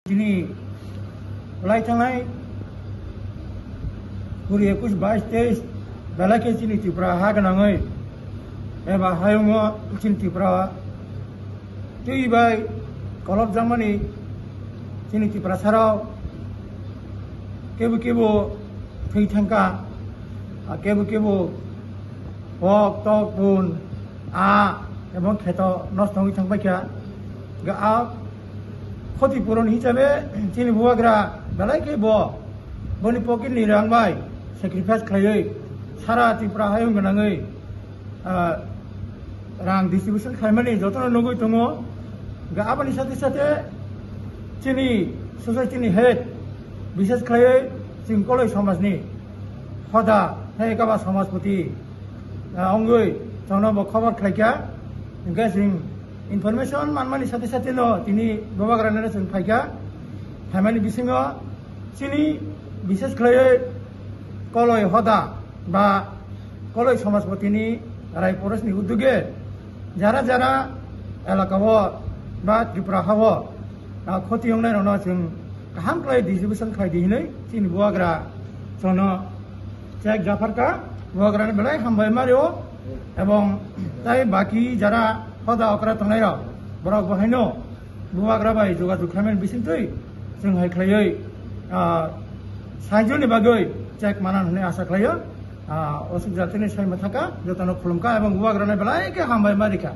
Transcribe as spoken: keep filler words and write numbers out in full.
Chini lai thangnai kuri ekush bais teis belai khe chini Tripura ha gwnangwi eba hayungo chini Tripura twi bai kolobjakmani chini Tripura sarok kebo kebo thwi thangkha, a kebo kebo hok tok bun a ebong kheto nosto wngwi thangpaikha. Ga a khoti puron hisabe chini bubagra belai khe bo boni pocket ni rang bai sacrifice khlaiwi sara Tripura hayung gwnangwi, ah, rang distribution khlaimani jotono nugwi tongo. Ga aboni sate sate chini society ni head, bishes khlaiwi chini Koloi somaj ni hoda hai kaba somajpoti, ah, wngwi chwngno bo khobor khlaikha. Hwnkhe chwng information manmani sate sate no tini bubagra nani chwng phaikha. Phaimani bisingo chini bishes khlaiwi Koloi hoda ba Koloi somajpoti ni Rai Porosni uduge jara jara elaka o ba Tripura ha o, ah, khoti wngnai rokno chwng kaham khlai distribution khlai di hinwi chini bubagra chwngno check japharkha. Bubagrani belai hambai mario ebong tai baki jara hoda okra tongnai rok borok bo haino bubagra bai jogajog khlaimani bisingtwi chwng hai khlaiwi, ah, saijoni bagwi check manan hwnwi asa khlaio. Ah, osuk jatini sai mathaka jotono khulumkha ebong bubagrani belai khe hambai marikha.